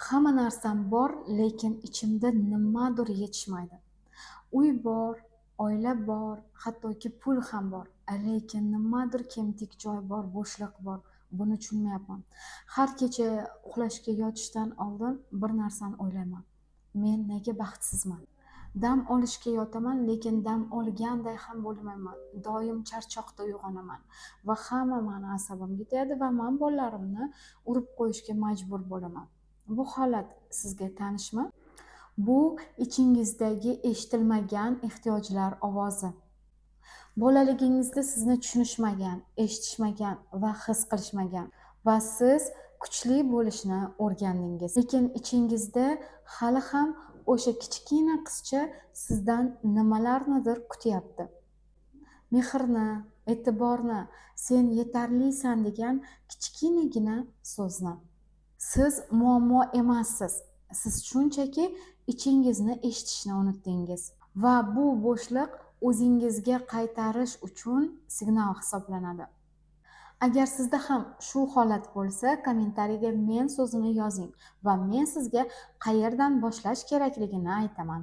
Hamma narsam bor, lekin ichimda nimadir yetishmaydi. Uy bor, oila bor, hattoki pul ham bor, lekin nimadir kemtik joy bor, bo'shliq bor. Buni tushunmayapman. Har kecha uxlashga yotishdan oldin bir narsani o'ylayman: men nega baxtsizman? Dam olishga yotaman, lekin dam olganday ham bo'lmayman. Doim charchoqda uyg'onaman va hamma mani asabimga tegadi va man bolalarimni urib qo'yishga majbur bo'laman. Bu holat sizga tanishmi? Bu ichingizdagi eshitilmagan ehtiyojlar ovozi. Bolaligingizda sizni tushunishmagan, eshitishmagan va his qilishmagan va siz kuchli bo'lishni o'rgandingiz. Lekin ichingizda hali ham o'sha kichkina qizcha sizdan nimalarnidir kutyapti. Mehrni, e'tiborni, sen yetarlisan degan kichkinagina so'zni. Siz muammo emassiz. Siz shunchaki ichingizni eshitishni unutdingiz va bu bo'shliq o'zingizga qaytarish uchun signal hisoblanadi. Agar sizda ham shu holat bo'lsa, kommentariyaga "men" so'zini yozing va men sizga qayerdan boshlash kerakligini aytaman.